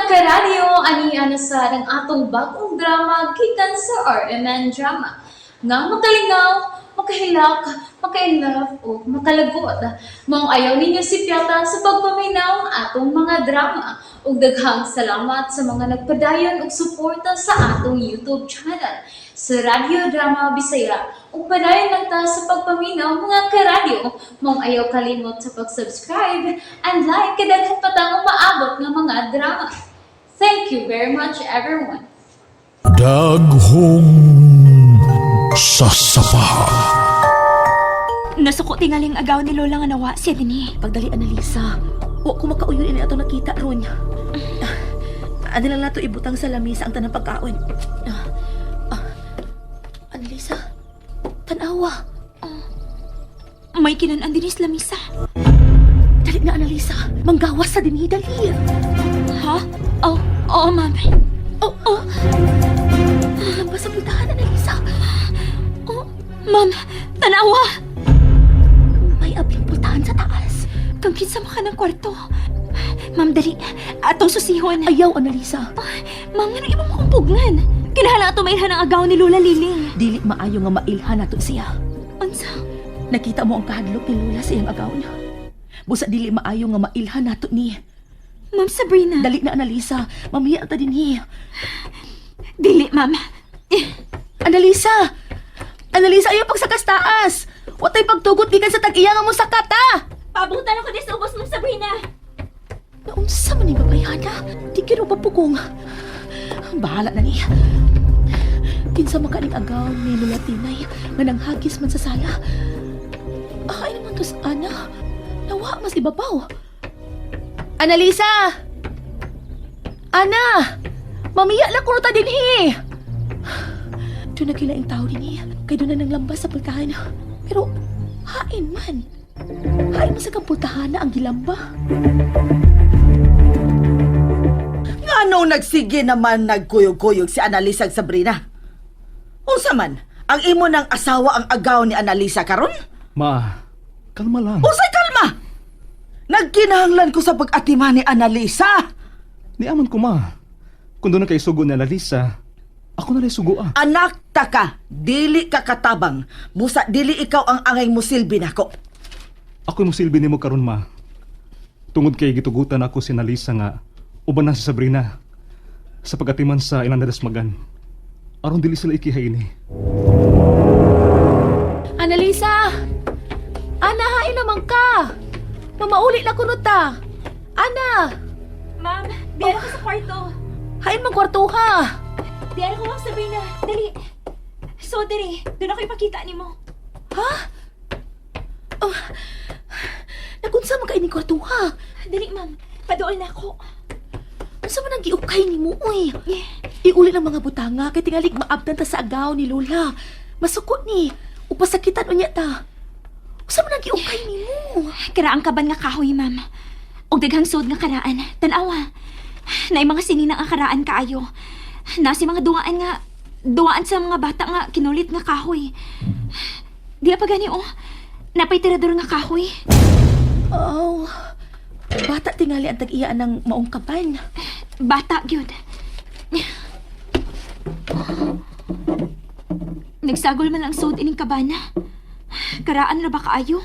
Karadyo, ani na sa ang atong bagong drama gikan sa RMN Drama. Nga makalingaw, makahilak, maka-inlove o makalagot. Maong ayaw ninyo sipyata sa pagpaminaw ang atong mga drama. Ug daghang salamat sa mga nagpadayon og suporta sa atong YouTube channel sa Radyo Drama Bisaya. Ug padayon lang ta sa pagpaminaw, mga karadyo. Maong ayaw kalimot sa pag-subscribe and like kay daghan pa tang umaabot nga mga drama. Thank you very much, everyone. Daghong sasapa. Nasuko tingaling agaw ni Lola nga nawa siya dinhi. Pagdali, Annalisa. Wa ko makauyon ini ato nakita ron. Ano lang nato ibutang sa lamisa ang tanang pagkaon. Annalisa, tanawa. May kinan-an dinhi sa lamisa. Dali na, Annalisa. Manggawas sa dinhi, dali. Ha? Oh, oo, ma'am. Oh, oh. Lamba sa pultahan, Annalisa. Oh, ma'am, tanawa. May abling pultahan sa taas. Kang kinsa man ka ng kwarto. Ma'am, dali. Atong susihon. Ayaw, Annalisa. Ma'am, nga imo mo kong pugnan? Kinahanglan ato mailhan ang agaw ni Lola Liling. Dili maayo nga mailhan nato siya. Unsa? Nakita mo ang kahadlok ni Lola sa iyang agaw niya. Busa dili maayo nga mailhan nato ni. Ma'am Sabrina. Dali na, Annalisa. Mamiya ta dinhi. Dili, ma'am. Annalisa! Annalisa, ayaw pagsakas taas! Watay pagtugot gikan sa tag-iya nga mo sakat, ha! Pabutan ako di sa ubos, Ma'am Sabrina. Naunsa man ni babayhana? Di kiro pa pugong. Bahala na niya. Kinsa makaning agaw ni Lola Tinay nga nanghagis man sa sala. Ay naman to sa ana. Nawa mas ibabaw. Annalisa! Ana! Mamiya lang kuno ta dinhi. Doon na kilaing tao dinhi. Kay doon na nang lambas sa pultahan. Pero hain man. Hain man sa kang pultahan na ang gilamba. Nganong nagsige naman nagkuyog-kuyog si Annalisa ug Sabrina? Unsa man, ang imo ng asawa ang agaw ni Annalisa karon? Ma, kalma lang. Unsay kalma? Nagkinahanglan ko sa pag-atima ni Annalisa. Niaman ko, ma. Kung doon na kay sugo ni Annalisa, ako na rin sugo ah. Anak ta ka, dili ka katabang. Busa dili ikaw ang angay musilbi nako. Ako yung musilbi nimo karon, ma. Tungod kay gitugutan ako si Annalisa nga uban na si Sabrina sa pagatiman sa ilang nadasmagan. Aron dili sila ikihay ini. Annalisa! Ana, hain naman ka! Mamauli na kuno ta! Ana! Ma'am, biara ko sa kwarto. Hain man kwarto ha! Biara ko, Ma'am Sabrina. Dali. So, dali. Doon ako ipakita nimo. Ha? Oh, nagunsa man ka ining kwarto ha? Dali, ma'am. Paduol na ako. Unsa man ang giukay nimo uy? Iuli ng mga butanga kay tingalig maabdan ta sa agaw ni Lola. Masuko ni. Upasakitan unya ta. Unsa man ang giukay nimo? Karaang kaban nga kahoy, ma'am. Og daghang sud nga karaan. Tanawa. Naay mga sinina nga karaan kaayo. Nasi mga duwaan nga duwaan sa mga bata nga kinulit nga kahoy. Di pa gani oh. Napay tirador nga kahoy. Oh. Bata tingali ang tag-iya ng maong kaban. Bata gyud. Nagsagol man ang sud ining kabana. Karaan ra ba kaayo?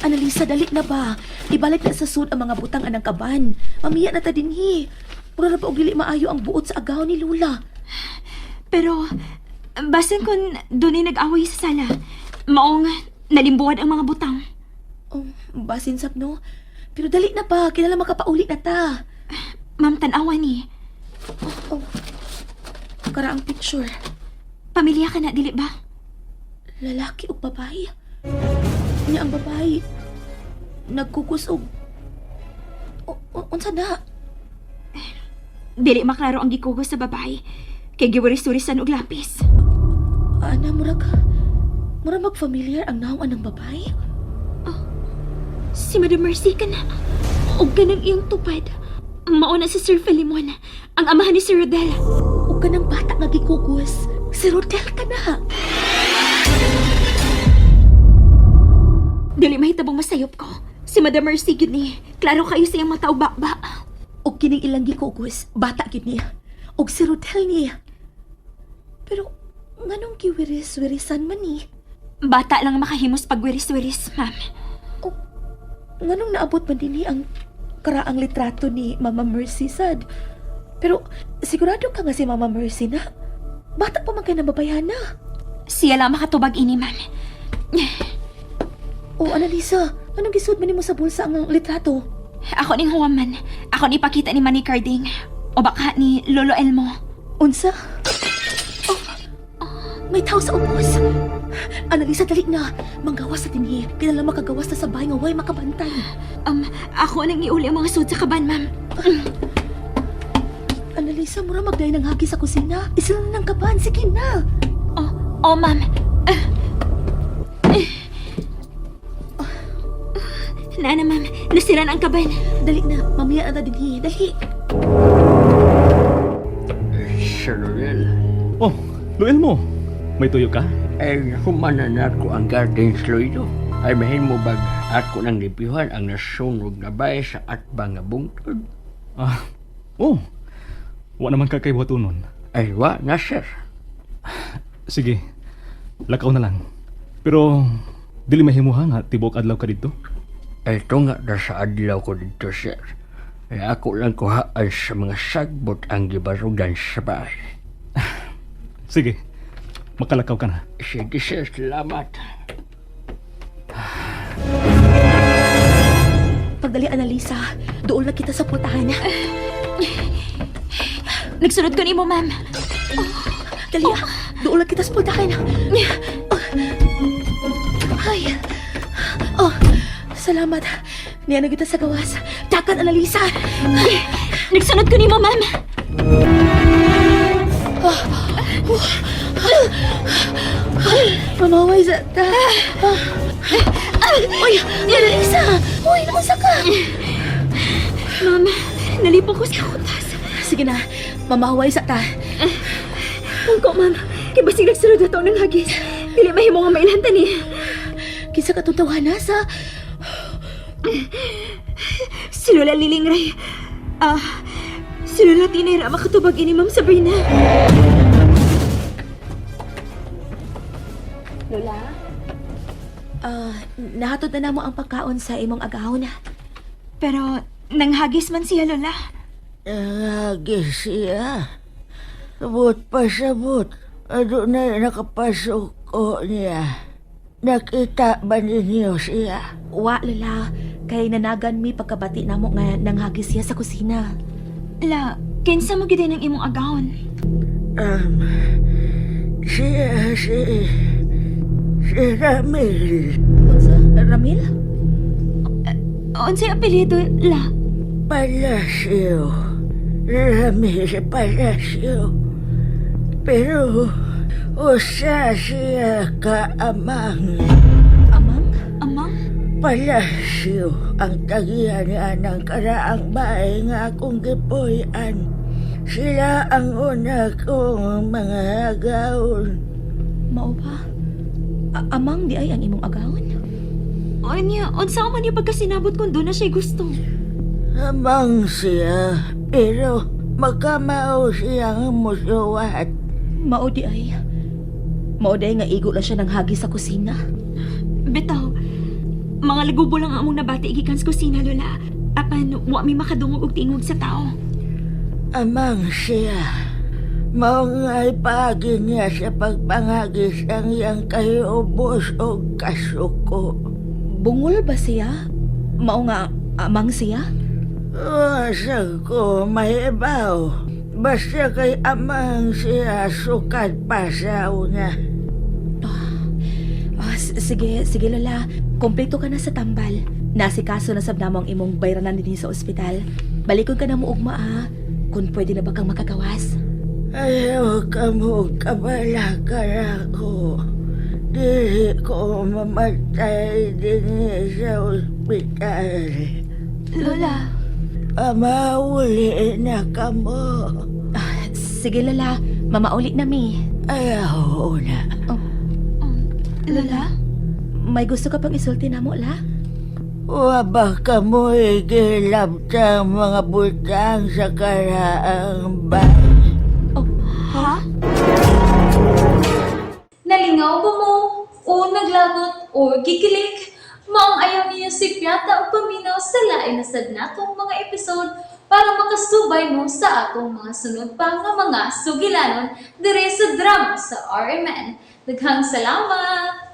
Annalisa, dali na ba? Ibalik na sa sud ang mga butang anang kaban. Mamiya na ta dinhi. Mura na pa og dili maayo ang buot sa agaw ni Lola. Pero basin kun dunay nag-away sa sala, maong nalimbuan ang mga butang. Oh, basin sab no. Pero dali na ba? Kinala makapauli na ta. Ma'am, tanawa ni. Oh. Kara ang picture. Pamilya ka na, dili ba? Lalaki o babae? Nya ang babae. Nagkukus og unsa na? Dili maklaro ang gikugos sa babae. Kay giwaris-warisan og lapis. Ana, murag mag-familiar ang nawong anang babae. Si Madam Mercy ka na. Og ganang iyang tupad. Mauna si Sir Philemon, ang amahan ni Sir Rodel. Og kanang bata nga gikugos. Si Rodel ka na. Dili mahitabong masayop ko. Si Madam Mercy gyud ni. Klaro kayo sa iyang mata og baba. Og Og kining ilang gikugos, bata gid niya. Og si Rodel niya. Pero nganong giwiris-wirisan man ni? Bata lang makahimos pagwiris-wiris, ma'am. O, nganong naabot man dinhi ang karaang litrato ni Mama Mercy sad? Pero sigurado ka nga si Mama Mercy na? Bata pa man kay nababayhan na. Siya lang makatubag ini, ma'am. O Annalisa, anong gisud man nimo sa bulsa ang litrato? Ako ning huwaman. Ako ni ipakita ni Manny Carding. O baka ni Lolo Elmo. Unsa? Oh, may tao sa ubos. Annalisa, dali na. Manggawas sa dinhi. Kinala makagawas na sa bahay nga way makabantay. Ako nang iuli ang mga sud sa kaban, ma'am. Annalisa, mura magdayon ng hagi sa kusina. Isila na ng kaban. Sige na. Oh, oh ma'am. Nana, ma'am. Nasira na ang kaban. Dali na. Mamaya na dinhi. Dali. Sir Noel, Oh, Luel mo. May tuyo ka? ay humanan ako ang garden sloido. Ay mahin mo bag ako nang lipihan ang nasunog na bay sa atbang nga bungtod. Ah, oh. Wa naman ka kay buhatunon. Ay wa na sir. Sige, lakaw na lang. Pero, dili mahimuha nga tibok adlaw ka dito. Ay tunga na sa adlaw ko dito sir. Ay ako lang kuhaan sa mga sagbot ang gibarugan sa bahay. Sige, makalakaw ka na. Sige sir, salamat. Pagdali, Annalisa. Doon lang kita sa pultahan. Nagsunod ko nimo, ma'am. Dali, ah. Doon lang kita sa pultahan. Ay. Oh, salamat. Niya na kita sa gawas. Takan, Annalisa. Nagsunod ko nimo, ma'am. Mamaway sa ta. Ah. Uy, Annalisa! Uy, naunsa ka? Ma'am, nalipong ko sa kutas. Sige na, mamaway sa ta. Pungko, ma'am. Kay basig nagsunod na to ng hagis. Dili mahimo nga mailhan ni. Kinsa ka itong tawana sa... Si Lola Liling Ray. Ah, si Lola Tinay ra makatubag ini, Ma'am Sabrina. Lola? Ah, nahatod na namo ang pagkaon sa imong agahon. Pero nanghagis man siya, Lola. Nangagi siya. Sabot pa sabot. Ano na nakapasok ko niya. Nakita ba ninyo siya? Wa, Lola. Kay nanagan mi pagkabati namo nga nanghagis siya sa kusina. La, kinsa mo gid ang imong agahon? Um, siya, si... Si Ramil Unsa? Ramil? Unsay apelyido, La? Palacio. Ramil Palacio. Pero usa siya kaamang. Amang? Amang? Palasyo ang tagihan niya ng karaang bahay nga akong gipuy-an. Sila ang una kong mga gawon. Mao ba? Amang di ay ang imong agahon? Unya, unsa man yung pagkasinabot kung doon na siya gusto? Amang siya, pero magkamao siyang musuwat. Mao di ay. Mao di ay nga igo lang siya ng hagi sa kusina. Bitaw, mga lagubo lang ang among nabati gikan sa kusina, Lola. Apan, wa mi makadungog og tingog sa tao. Amang siya. Mao nga'y paagi niya sa pagpangagis ang iyang kahiubos o kasuko. Bungol ba siya? Mao nga amang siya? Asa ko mahibaw. Basta kay amang siya sukad pa sa una. Ah, sige, sige Lola. Kompleto ka na sa tambal. Nasikaso na sab namo ang imong bayranan dinhi sa ospital. Balikon ka na mo ugma ah. Kung pwede na ba kang makagawas? Ayaw ka mo kabalakar ako. Dili ko mamatay din sa ospital. Lola, Ama, uli na ka mo. Ah, sige Lola, mamauli na mi. Ayaw na. Lola? May gusto ka pang isulti namo la? Wa ba kamoy gilabtang mga butang sa karaang bay? Oh, ha? Nalingaw ba mo? O naglagot o gikilig? Maong ayaw niyo si Piata o paminaw sa lain na sad natong mga episode para makasubay mo sa atong mga sunod pa nga mga sugilanon dire sa drama sa RMN. Daghang salamat!